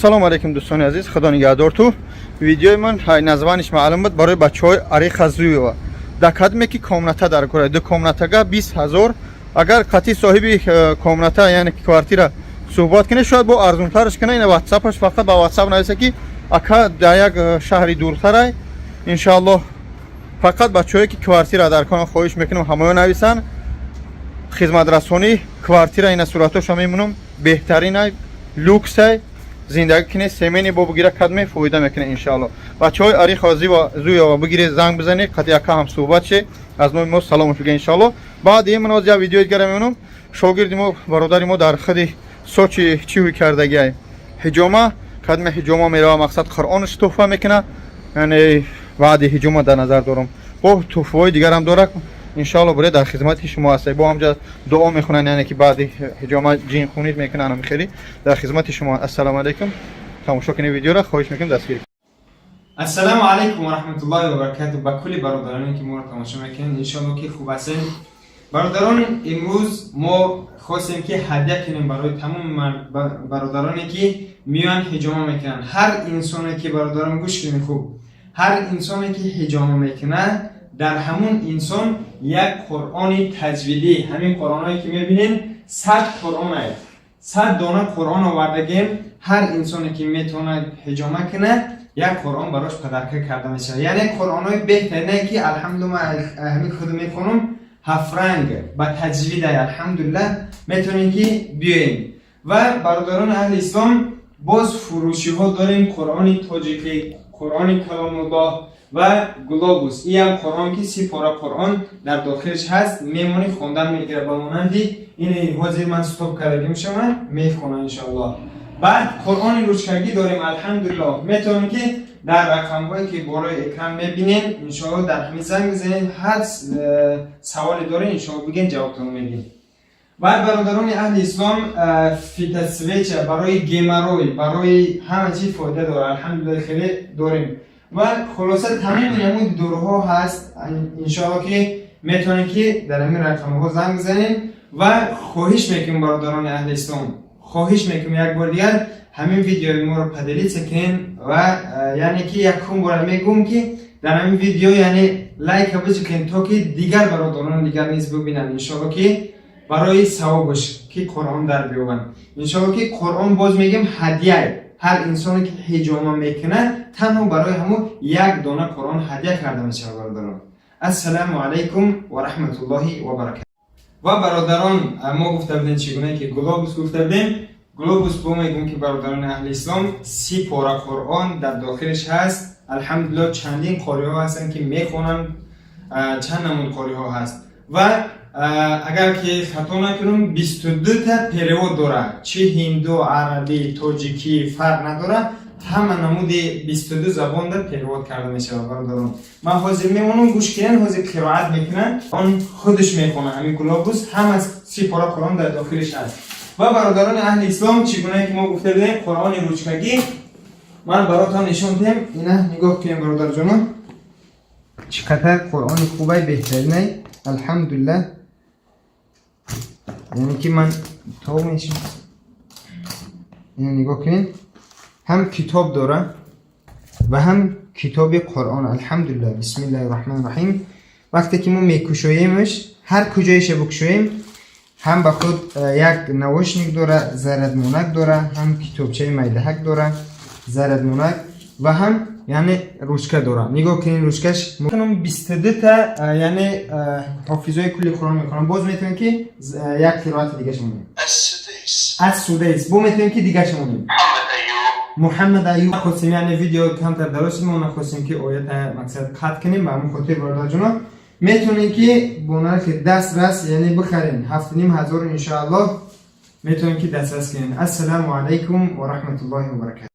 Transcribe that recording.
Ассалому алайкум, дӯстони азиз, худо нигаҳдорту. Видеои ман название ш маълум буд, барои бачаҳои Ариха Зуева. Дар кадме ки комната дар кора, ду комнатага 20 000. Агар қати соҳиби комната, яъне квартира, суҳбат кунед, шояд бо арзонтарш кунад. Ина ватсапаш, фақат ба ватсап нависа, ки ака дар як шаҳри дуртарай. Иншааллоҳ, фақат бачаҳое ки квартира дар кона, хоҳиш мекунам, ҳамаё нависанд. Хизматрасонӣ, квартира, ина суратоша мемонам, беҳтаринай, люксай. Зиндагӣ кине, семейный бо бигира, кадме фоида мекунед, иншаалло. Бачаҳои Ариха Зуева, бигире, занг бизанед, қати яка ҳам суҳбат ше, аз номи мо саломаш бига, иншаалло. Баъд ин ман як видеои дигара мемонам. Шогирди мо, бародари мо дар худи Сочи чӣ кардагиай? Ҳиҷома. Кадме ҳиҷома мерава, мақсад, Қуръонаш туҳфа мекуна, яъне баъди ҳиҷома дар назар дорам. Бо туҳфаҳои дигарам дорад, иншоалло. Буре, дар хизмати шумо ҳастед. Бо ҳамҷа дуо мехонанд, яъне ки баъди ҳиҷома ҷинхунӣ мекунанд. Хеле дар хизмати шумо. Ассалому алайкум. Тамошо кунед видеоро, хоҳиш мекунем, дастгирӣ. Ассалому алайкум ва раҳматуллоҳи ва баракату ба кулли бародароне, ки моро тамошо мекунед. Иншоалло, ки хуб ҳастед. Бародарон, имрӯз мо хостем, ки ҳадя кунем барои тамоми бародароне, ки меоянд, ҳиҷома мекунанд. Ҳар инсоне ки, бародарон, гӯш кунед хуб, ҳар инсоне ки ҳиҷома мекунад, дар ҳамун инсон як Қуръони таҷвидӣ. Ҳамин қуръоное ки мебинед, 100 қуръон аст, 100 дона қуръон овардагем. Ҳар инсоне ки метавонад ҳиҷома кунад, як қуръон барош подарка карда мешавад. Яъне қуръонҳои беҳтарине, ки, алҳамдулилла, ҳамин худ мехонам, ҳафтранг, ба таҷвидай, алҳамдулилла. Метавонем, ки биёем. Ва бародарони аҳли ислом, боз фурӯшиҳо дорем: қуръони тоҷикӣ, қуръони каломуллоҳ ва глобус. Иам қуръон, ки 30 пора қуръон дар дохилаш ҳаст, мемонӣ, хондан мегирад. Ба монанди ин ҳозир ман стоп кардагӣ мешавам, мехонам, иншоаллоҳ. Баъд қуръони ручкагӣ дорем, алҳамдулиллоҳ. Метавонем, ки дар рақамҳое, ки болои экран мебинем, иншоалло, дар ҳамин занг бизанед. Ҳар саволе дорем, иншоалло, бигем, ҷавобтон медиҳем. Баъд, бародарони аҳли ислом, фитосвеча барои геморрой, барои ҳама чиз фоида дорад, алҳамдулилла, хеле дорем. Ва хулоса, тамоми намуди доруҳо ҳаст. Иншоалло, ки метавонем, ки дар ҳамин рақамҳо занг бизанем. Ва хоҳиш мекунем, бародарони аҳли ислом, хоҳиш мекунем, як бор дигар ҳамин видеои моро поделиться кунем. Ва яъне ки якум бора мегӯм, ки дар ҳамин видео, яъне, лайка бикунем, то ки дигар бародарони дигар низ бибинанд, иншоалло, ки барои савобаш, ки Қуръон дар биёбанд, иншоалло. Ки Қуръон, боз мегӯем, ҳадя. Ҳар инсоне ки ҳиҷома мекунад, танҳо барои ҳамун як дона Қуръон ҳадя карда мешавад, бародарон. Ассалому алайкум ва раҳматуллоҳи ва баракату. Ва бародарон, мо гуфта будем, чӣ гуна ки глобус гуфта будем, глобус бо мегӯм, ки, бародарони аҳли ислом, 30 пора Қуръон дар дохилаш ҳаст, алҳамдулилло. Чандин қориҳо ҳастанд, ки мехонанд, чанд намуд қориҳо ҳаст. Ва агар ки хато накунам, 22 та перевод дорад, чӣ ҳинду, арабӣ, тоҷикӣ, фарқ надорад, ҳама намуди 22 забонда перевод карда мешавад. Бародарон, ман ҳозир мемонам, гӯш кунед, ҳозир қироат мекунад, он худаш мехонад. Ҳамин глобус ҳама 30 пора Қуръон дар дохилиш ҳаст. Ва бародарони аҳли ислом, чӣ гунае ки мо гуфта будем, қуръони ручкагӣ ман баротон нишон диҳем. Ина нигоҳ кунем, бародарҷонон, чӣ қадар қуръони хубай, беҳтаринай, алҳамдулиллаҳ. Яъне ки ман то мешим. Ина нигоҳ кунед, ҳам китоб дора ва ҳам китоби Қуръон, алҳамдулиллаҳ. Бисмиллаҳи раҳмони раҳим. Вақте ки мо мекушоемш, ҳар куҷоеша бикушоем, ҳам ба худ як наушник дора, зарядмонак дора, ҳам китобчаи майдаҳак дора, зарядмонак ва ҳам, яъне, ручка дора. Нигоҳ кунед, ручкаш 22 та, яъне, ҳофизои кулли Қуръон мекунам. Боз метавонем, ки як қироати дигаша монем. السديس. Аз Судайс бо метавонем, ки дигаша монем. محمد أيوب. Муҳаммад Аюб. Хостем, яъне, видео камтар дароз, мо нахостем, ки оята, мақсад, қатъ кунем. Ба ҳамин хотир, бародарҷоно, метавонем, ки бо нархи дастрас, яъне, бихарем, 7500, иншоаллоҳ, метавонем, ки дастрас кунем. Ассалому алайкум ва раҳматуллоҳи ва баракату.